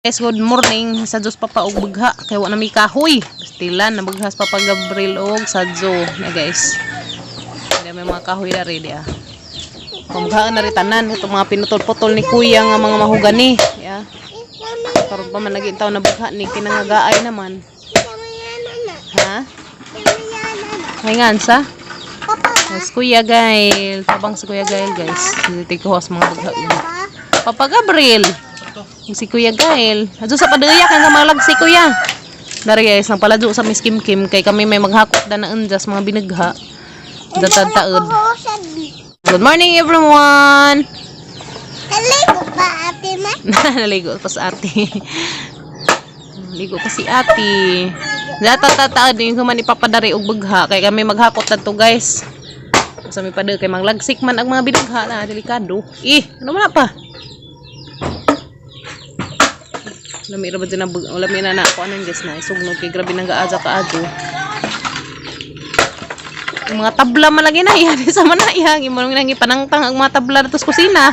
Guys, good morning. Sa Diyos papa og bugha. Kay wa na mi kahoy. Pastilan na bughas Papa Gabriel og sadzo na, guys. Hindi may mga kahoy na rin ah. Pamughaan na rin tanan. Ito mga pinutol-putol ni kuya nga mga mahugani. Yeah. Karon pa man lagi taon na bugha ni kinangagaay naman. Ha? May ngansa? Yes, Kuya Gail. Tabang si Kuya Gail, guys. Hindi ko sa mga bugha yun. Papa Gabriel. Si Kuya Gail. Adto sa padaya kay nga malag si Kuya. Dari guys, nang paladyo sa Miss Kim Kim kay kami may maghakot na na unjas mga binagha. Datad taod. Good morning, everyone. Naligo ba, ate ma? Naligo pa sa ate. Naligo pa si ate. Data tataod yung human ipapadari og bugha kay kami maghakot tadto, guys. Sa mi padaya kay maglagsik man ang mga binagha na delikado. Eh, ano man na pa? Lami ra ba dyan na lami na na ako anong guys na isugnod kay grabe nang gaaja kaadto. Yung mga tabla man lagi na iya sa man na iya imo nang ipanangtang ang mga tabla dito sa kusina.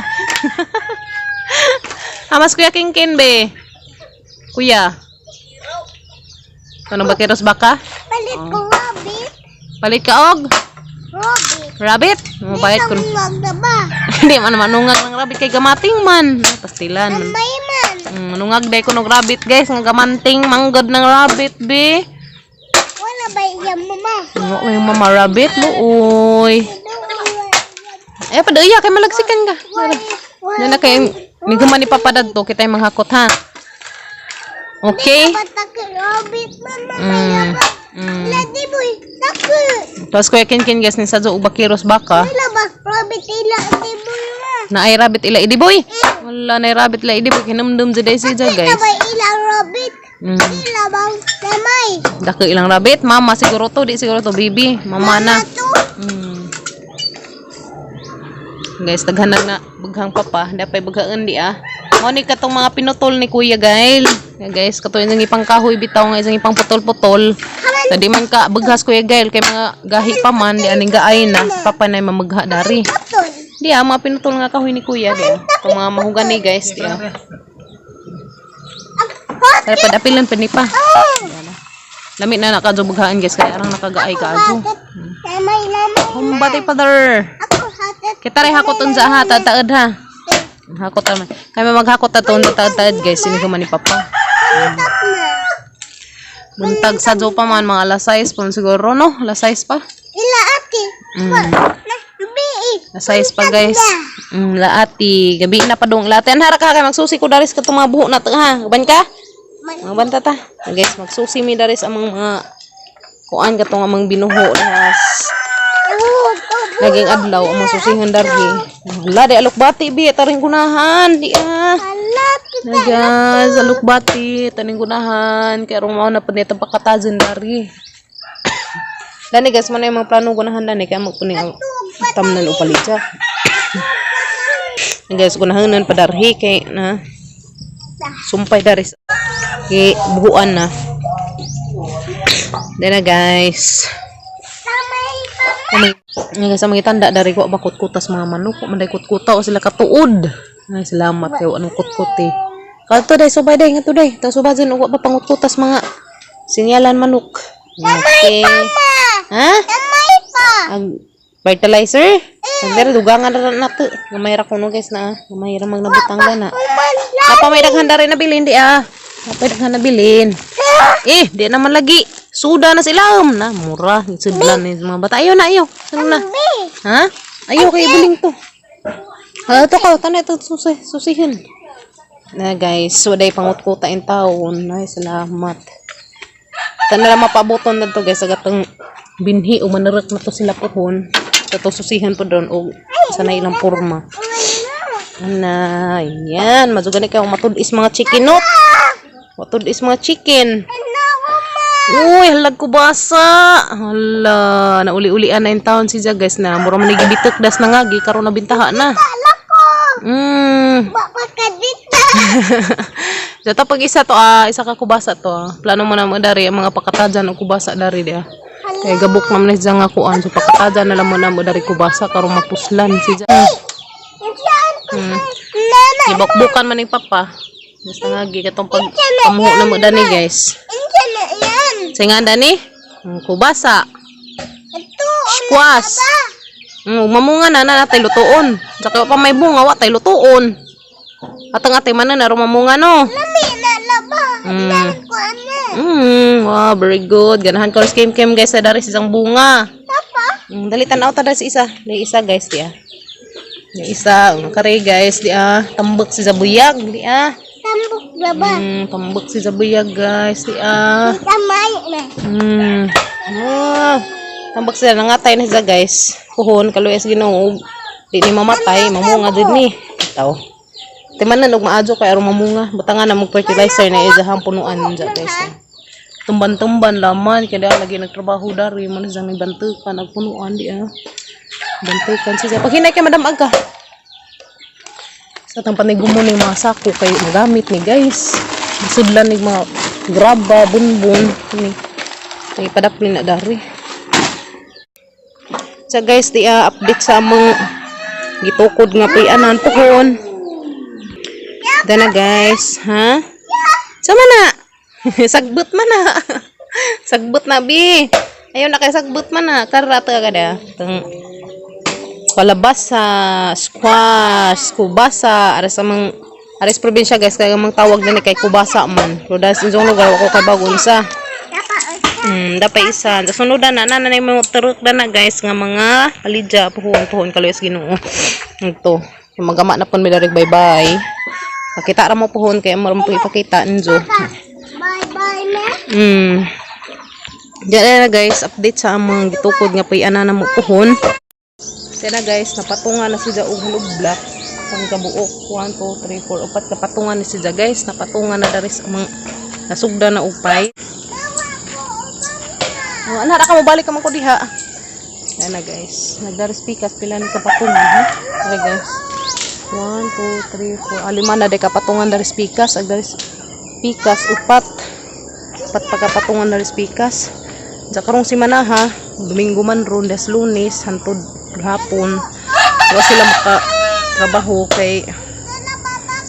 Hamas Kuya Kingkin be. Kuya. Ano ba kiros baka? Palit ko rabbit. Palit ka og Rabbit. Rabbit. Mo palit ko. Nungag na ba? Hindi man manungag ng rabbit kay gamating man. Ay, pastilan. May man. Manungag day ko nog rabbit, guys, nga gamanting manggod ng rabbit be. Wala ba iyang mama? Ano yung mama rabbit mo, oy. Eh, padaya kay malagsikan ka. Yan na kay ni ni papadad to kita yung manghakot ha. Okay? Patak rabbit mama. Ladi boy. Takut. Tapos Kuya Ken Ken, guys, ni sadyo og bakiros baka. Wala ba rabbit ila ate boy ma? Na ay rabbit ila idi boy. Wala na ay rabbit ila idi boy, kinumdum jud ay siya, Kita guys. ba ilang rabbit? Ila bang lamay? Dako ilang rabbit, mama siguro to, di siguro to baby, mama na. Ato. Guys, daghanag na bughang papa, dapay bughaan di ah. Mao ni katong mga pinutol ni Kuya Gail. Ya, guys, kato yung ipang kahoy bitaw nga isang ipang putol-putol. Sa di man ka bughas Kuya Gail kay mga gahi pa man di aning gaay na si papa na mamagha dari. Atol. Di ah, mga pinutol nga kahoy ni Kuya di ah. Itong mga mahugani, guys, di ah. Tara padapilan pa ni pa. Lami na nakadyo bughaan, guys, kaya arang nakagaay kaadyo. Lamay lamay. Humbatay father. Ako hatat. Kita rin hakot unsa ha, tataad ha. Hakot naman. Kami maghakot ta taon taad, guys, sini ko man ni papa. Hatat na. Buntag sa pa man mga alas 6 pa man siguro no, alas 6 pa. Ila ate. Na bi. Alas 6 pa, guys. Laati, gabi na pa dong. Laati an hara ka kay magsusi ko daris ka mga buho na to ha. Gaban ka? Mga banta ta. Ah, guys, magsusi mi daris ang mga kuan katong amang binuho das. Naging adlaw ang mga susihan darhi. Wala di alukbati bi taring gunahan di ah. Na guys, alukbati taning gunahan kay rong mao na pud nito pakatazon dari. Dani guys, man yung mga plano gunahan dani kay magpuni ang tamnan o palidya. Guys, gunahanan pa darhi kay na sumpay dari kay buhuan na. Dana na guys. Kami nga sa mga tanda dari ko ba kutkutas mga manok, man day kutkuta o sila katuod. Ay, salamat kay anong kutkut eh. Kadto day subay day ngadto day. Ta subay dyan wa pa pangutkutas mga sinyalan manok. Okay. Ha? Kamay pa. Ang fertilizer? Ang dere dugangan ra nato. Gamay ra kuno, guys, na. Gamay ra magnabutang na. Napa may daghan dere na bilin di ah. Napa may daghan na bilin. Eh, di naman lagi. Suda na sila na mura sudlan ni mga bata. Ayo na ayo. Ano na? Ha? Ayo kay ibuling to. Ah, ito ka, tanay ito susi, susihin. Na guys, so day pangutkuta in taon. Ay, salamat. Tanay lang mapabuton na to, guys, sa gatong binhi o manarak na to sila pohon. Sa to susihan po doon o sa na ilang forma. Ana, yan. Madugani kayo matud-is mga chicken not. Matud-is mga chicken. Uy, halag ko basa. Hala, nauli-ulian na yung taon si guys na. Mura man gibitok das na ngagi karon na bintaha na. Baka dita. Sa pag isa to ah, isa ka kubasa to ah. Plano mo na mo dari ang mga pakatajan o kubasa dari dia. Kay gabok naman na siya nga kuan so pakatajan na lang mo na mo dari kubasa karon mapuslan si. Saan ko? Nana. Ibokbukan man ni papa. Basta nga gi katong pag pamuho na mo dani, guys. Unsa na yan? Sa nga dani? Kubasa. Ito, Squash. Mamunga na na natay lutuon. Saka pa may bunga wa tay lutuon. Atang ate man na mamunga no. Lami na laba. Ko ano. Wow, very good. Ganahan ko rin kim guys sa dari isang bunga. Papa. Dali tanaw ta dari sa isa. May isa, guys, di ah. May isa, kare guys, di ah. Tambak si zabuyag, di ah. Tambok laba. Tambak si zabuyag, guys, di ah. Kamay na. Ah, tambak sila nangatay na siya, guys. Puhon kaluya sa Ginoo. Di ni mamatay, mamunga jud ni. Itaw. Timan na og maadyo kay aron mamunga. Butangan na mag fertilizer na isahang punuan dyan, guys. Tumban-tumban laman kay dahil lagi nagtrabaho dari mo na siyang bantukan ag punuan di ah. Bantukan siya. Paghinay kay madam aga. Sa tang panigumo ni mga sako kay magamit ni, guys. Sudlan ni mga graba, bunbun ni. Kay padapli na dari. So guys, di ah, update sa among gitukod nga pianan pohon. Dana, guys, ha? Sama na. Sagbot man na. Sagbot na bi. Ayun na kay sagbot man na. Karata ka da. Tang kalabasa, squash, kubasa, aras amang aras probinsya, guys, kaya amang tawag na ni kay kubasa man. Pero dahil sa inyong lugar ako kay bago unsa. Dapat Dapat isa. Sunod na na na na yung mga turok na na, guys, nga mga palidya puhon puhon kaluyas Ginoo. Ito. Yung magama na pon midarig bye bye. Pakita ra mo puhon kay amo po ipakita ninyo. Bye bye na. Diyan na, guys, update sa among gitukod nga pay-ana na mo puhon. Diyan na, guys, napatungan na siya og hollow block. Pang kabuok 1 2 3 4 upat ka patungan ni siya, guys. Napatungan na dari sa among nasugda na upay. Oh, ana ra ka mo balik ka man ko diha. Yan na, guys. Nagdaris pikas pila ni kapatungan ha. Okay, guys. 1 2 3 4 ah, lima na de kapatungan daris pikas. Ag daris pikas upat. Upat pa kapatungan daris pikas. Sa karong simana ha, Domingo man ron, des Lunes, hantod hapon. Wa sila maka trabaho kay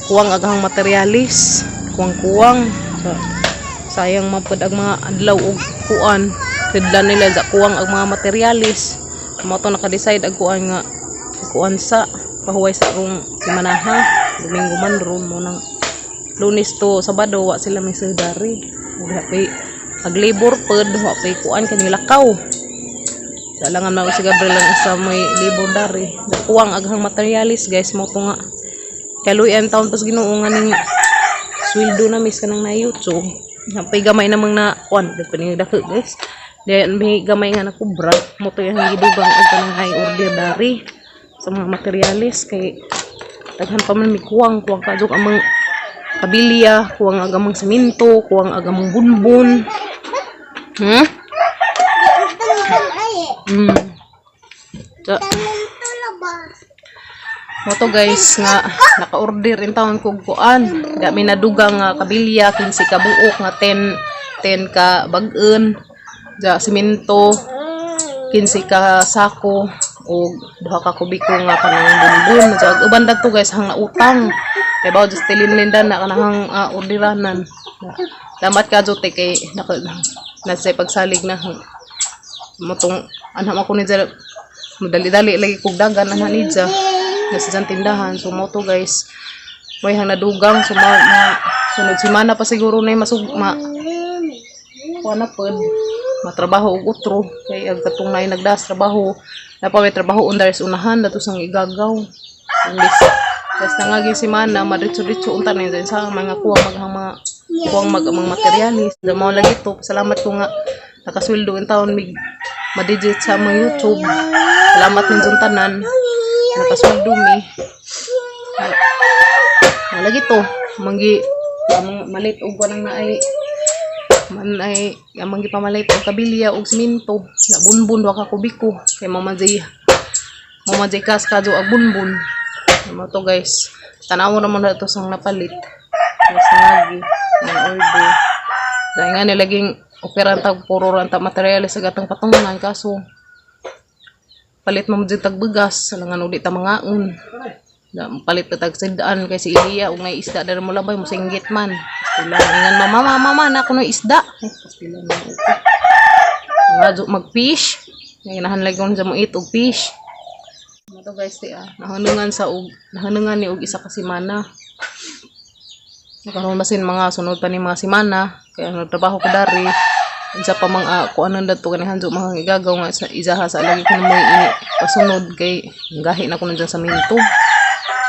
kuwang aghang materialis, kuwang-kuwang. So, sayang man pud ang mga adlaw og kuan. Sidlan nila sa kuwang ang mga materialis. Mao to naka-decide ag kuan nga kuan sa pahuway sa rong simanaha. Domingo man ron mo nang Lunes to Sabado wa sila may sudari. Wa pay ag labor pod, wa pay kuan kani lakaw. Dalangan na si Gabriel ang isa may labor dari. Kuwang aghang materialis, guys, mo to nga. Kaluyan taon pas Ginoo nga ning sweldo na mis kanang na YouTube. Napay gamay namang na kuan pa ni dako, guys. Di may gamay nga nakubra mo to yung gidugang og kanang ay order dari sa mga materialis kay daghan pa man mi kuwang kuwang kadtong amang kabilya, kuwang ag amang semento, kuwang ag amang bunbun. Tambok ay. So, Tanong to laba. mo to, guys, nga naka-order in taon kog kuan. Dami na dugang nga kabilya, 15 ka buok nga 10 10 ka bag-on. Ja semento 15 ka sako og duha ka kubiko nga kanang bunbun. Ja uban to, guys, hang utang. Kay bawo just tilinlindan na kanang orderanan. Damat ka te kay naka nasa pagsalig na mo tong anak mo ko ni madali-dali lagi kog dagan ana ni dya nasa dyan tindahan. So mo to, guys, may hang nadugang. So ma sunod semana pa siguro na masug ma kuha na pod matrabaho og utro kay ag katong naay nagdas trabaho na pa may trabaho undar sa unahan dato sang igagaw. Imbis das nangagi semana madritso-dritso unta na yun sa mga kuwang maghang mga kuwang mag amang materialis. Mao lagi to, salamat ko nga nakasweldo in taon mig madidit sa mga YouTube. Salamat ninyo tanan nakasweldo mi. Mao lagi to manggi amang malit og kanang naay man ay amang gipamalit og kabilya og simento na bunbun wa ka kubiko kay mama jay kas kadyo ag bunbun. Mo to, guys, tanaw naman na to sang napalit mas nagi ng order dahil nga nilaging okay ra tag puro ra ta materialis sa gatang patungan, kaso palit mo jud tag bugas alangan uli ta mangaon. Na, palit pa tag sidaan kay si Ilya ug nay isda dara mo labay mo singgit man. Pastila ingan, "Mama, mama, mama, na kuno isda." Ay, pastila na ito. Nga mag-fish. Ganahan lagi ko sa mo eat og fish. Mo to, guys, di ah. Nahanungan sa og nahanungan ni og isa ka semana. Karon basin mga sunod pa ni mga semana kaya nagtrabaho ko dari. Unsa pa mga kuanon dadto kani hanjo mga igagaw nga sa isaha sa lagi ko mo pasunod kay gahi na ko nandiyan sa minto.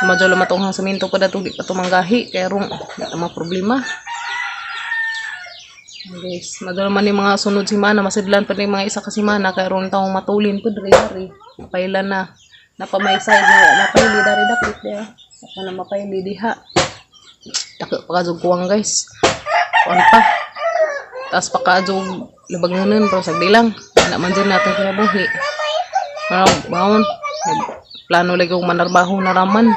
Medyo lamatong sa minto pa dato, di pa to manggahi kaya rong di ta mga problema. Guys, madala man ni mga sunod semana, masidlan pa ni mga isa ka semana kay ron taong matulin po diri dari. Mapailan na. Napamaysay nga mapayli dari dapit diha. Ako na mapayli diha. Dako pa ka kuwang, guys. Kuan pa. Taas pa ka jug labanganan pero sagdi lang. Ana man dyan natin kinabuhi. Parang baon. Plano lagi kong manarbaho na raman.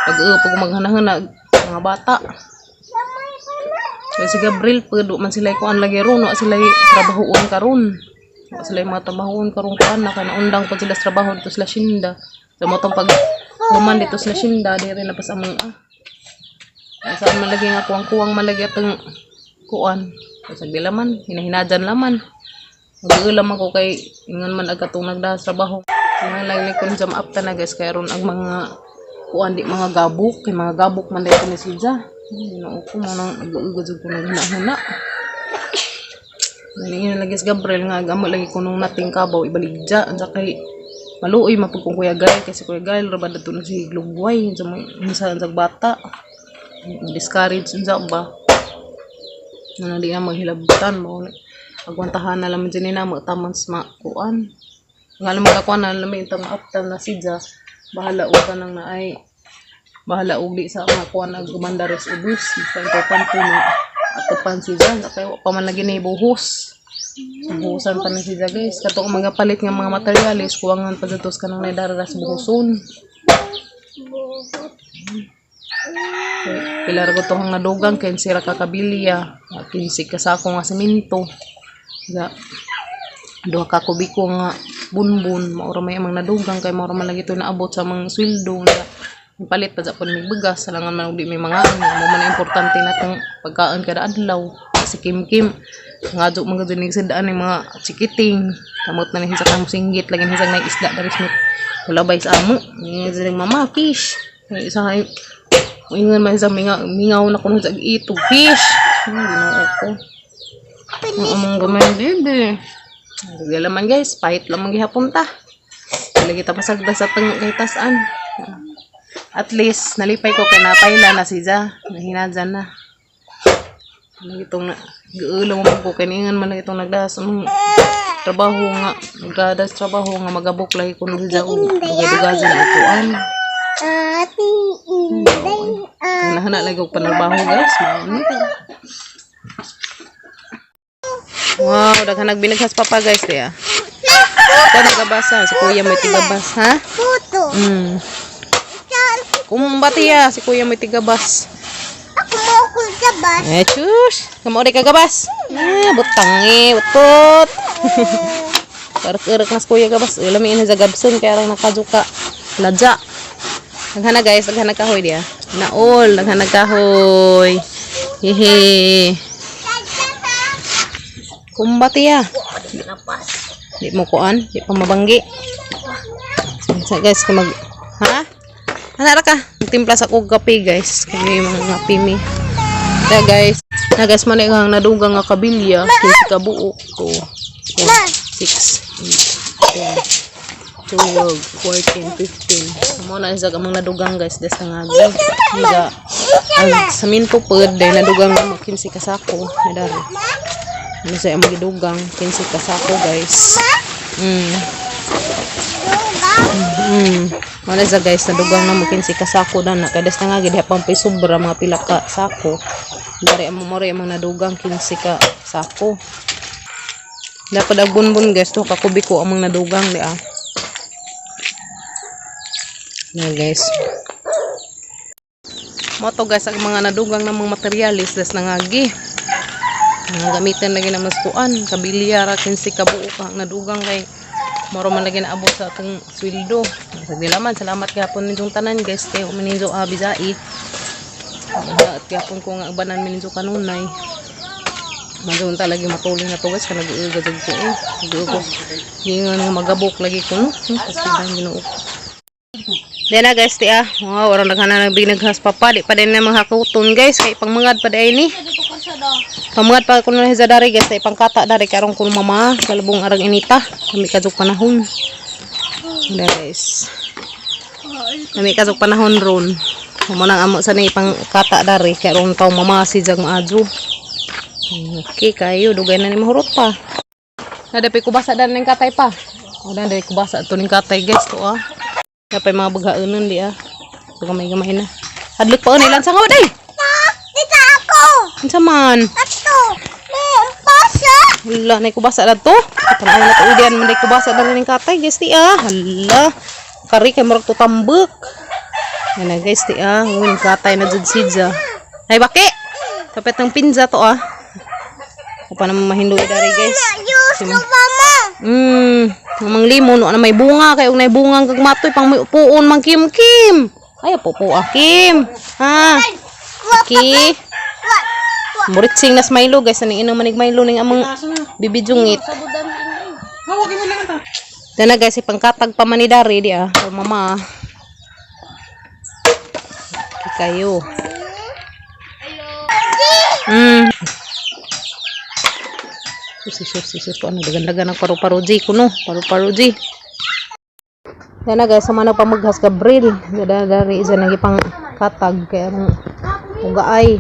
Pag maghanahana mga bata. Kaya si Gabriel, pwede man sila kuan lagi ron, wa sila trabahoon karon. Wa sila mga trabahoon karon kuan na kay naundang pa sila sa trabaho dito sila sinda. Sa mo tong pag human dito sila sinda, di rin na pas among ah. Kaya saan man lagi nga kuwang-kuwang man lagi atong kuan. Kasi laman, hinahinadyan laman. Mag-uulam ako kay ingon man agad katong nagdahas trabaho. Nga lang ni kun jam up ta na, guys, kay ron ang mga kuan di mga gabok kay mga gabok man dito ni silja. Ginoo ko mo nang nag-uugod ko naghuna-huna. Galing lagi si Gabriel nga amo lagi ko nung nating kabaw ibaligya unsa kay maluoy mapud kung Kuya Gail kasi Kuya Gail ra ba dato na si Glugway unsa mo unsa sa bata. Discourage unsa ba? Nga di na maghilabtan mo. Agwantahan na lang dyan na mo taman sa makuan. Nga alam mo kakuan na lamay itang maaptan na sidya. Bahala og kanang naay bahala og di sa mga kuan ag gumanda res ubos basta importante na atupan siya kay wa pa man lagi ni buhos. Buhusan pa ni siya, guys, kato ang mga palit nga mga materyales kuwangan pa dito sa kanang naidara sa buhuson. Kay pila ra gud tong nadugang kay sira ka kabilya, 15 ka sako nga semento. Ga duha ka kubiko nga bunbun, mao ra may amang nadugang kay mao ra man lagi to naabot sa mga sweldo. Ga palit pa sa pud mig bugas salangan man og di may mga mo man ang importante natong pagkaon kada adlaw. Si Kim Kim nga man gud ning sidaan ning mga chikiting kamot na ni sa kang singgit lagi ni sa isda dari smith mulabay sa amo ni silang mama fish. Ay, isa ay ingon man sa mingaw mingaw na kuno sa itog fish. Ginoo ko ang among gamay bebe. Sige laman, guys, pahit lamang gihapon ta. Lagi ta pasagda sa tang kay tasan. At least nalipay ko kay napayla na siya. Nahinadyan na. Lagi itong giulong mo ko kay ningan man lagi itong nagdahas ang trabaho nga nagdadas trabaho nga magabok lagi ko siya og dugay-dugay sa upuan. Ati Inday. Nahana lagi og panarbaho, guys. Mao ni. Wow, daghan nagbinaghas papa, guys, diya. Ikaw nagabasa, si kuya may tigabas, ha? Puto. Kumbati ya, si kuya may tigabas. Ako mo ako sa bus. Eh, chus! Kamo di kagabas. Eh, butang eh, butot. Karak-irak na si kuya gabas. Eh, lami ina sa gabson, kaya lang nakajuka. Ladya. Naghana, guys, naghana kahoy diya. Naol, naghana kahoy. Hehe. Kumbati ya. Di mo kuan, di pa mabanggi. Sa guys, kung mag ha? Ano ra ka? Timpla sa kog kape, guys. Kami mga pimi. Na, guys. Na, guys, man ang nadugang nga kabilya kinsi ka buok to. 4, 6, 8, 10, 12, 14, 15. Mo na isa among nadugang, guys, des nga Niga ang saminto pod day nadugang na mo 15 ka sako na dari. Ano sa among gidugang 15 ka sako, guys. Wala sa, guys, nadugang na mo 15 ka sako na na. Kaya na nga gid pang sobra mga pila ka sako. Dari amo mo among nadugang 15 ka sako. Dapat ag bunbun, guys, to kakubiko among nadugang di ah. Na, guys. Mo to, guys, ang mga nadugang ng mga materialis des nangagi. Ang gamitan lagi na mas kuan, kabilya ra 15 ka buok ang nadugang kay Moro man lagi naabot sa atong sweldo. Sa man, salamat gihapon ninyong tanan, guys, kay maninjo abizai. At gihapon ko nga ubanan mininjo kanunay. Madun ta lagi matulog na to, guys, kanang nag-uga jud ko eh. Nag-uga. Giingon nga magabok lagi ko, no. Pastilan, Ginoo. Then na, guys, ti ah. Wow, warang naghanan nag binaghas papa, di pa din na mga hakuton, guys, kay pangmangad pa di ni. Pamangad pa kuno na sa dari, guys, ay pangkata dari karong kuno mama, kalabong arang inita. Kami kadtong panahon. Dara, guys. Kami kadtong panahon ron. Mo nang amo sa ni pangkata dari kay ron taw mama si jag maadyo. Okay kayo, dugay na ni mahurot pa. Nadapi ko basa dan ning katay pa. Wala dai ko basa to ning katay, guys, to ah. Kapay mga baghaonon di ah. So gamay-gamay na. Hadlok pa ni lansa nga day. Dito ako. Unsa man? Ato. May pasa. Hala, nay kubasa na to. Tanaw na to udian man day kubasa na rin katay, guys, ti ah. Hala. Kari kay murag tutambok. Yan na, guys, ti ah. Ngun katay na jud sidya. Ay baki. Tapet ng pinza to ah. Upa naman mahindoy dari, guys. Ayos no, mama. Mang limon no na may bunga kay og nay bunga ang kagmatoy pang may upuon mang Kim Kim. Ay po po ah, Kim. Ha. Okay. Muritsing nas Milo, guys, aning inom manig Milo ning among bibijungit. Dana, guys, ipangkatag pa man ni dari di ah. O mama. Okay kayo. Susi, susi, susi. Ano, dagan-dagan ang paru-paro G kuno. Paru-paro G. Dana, guys, sa mga pamaghas Gabriel. Dada dari isa nang ipang katag kay anong ugaay.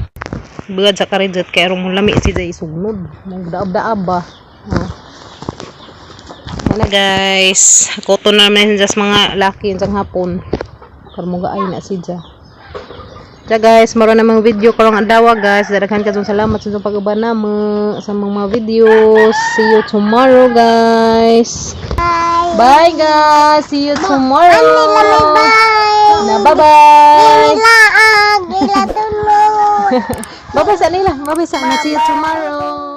Bugad sa karidjat kay arong lami si Jay sugnod. Magdaab-daab ba. Oh. Ano, guys, koto na naman sa mga laki sa hapon. Karon ay na si Ja. Ja, guys, maroon namang video karong adlaw, guys. Daghan kayong salamat sa inyong pag-uban namo sa mga videos. See you tomorrow, guys. Bye. Bye, guys. See you tomorrow. Bye. Na bye-bye. Ilaag, ilatulog. Bye-bye sa nila. Bye-bye sa. See you tomorrow.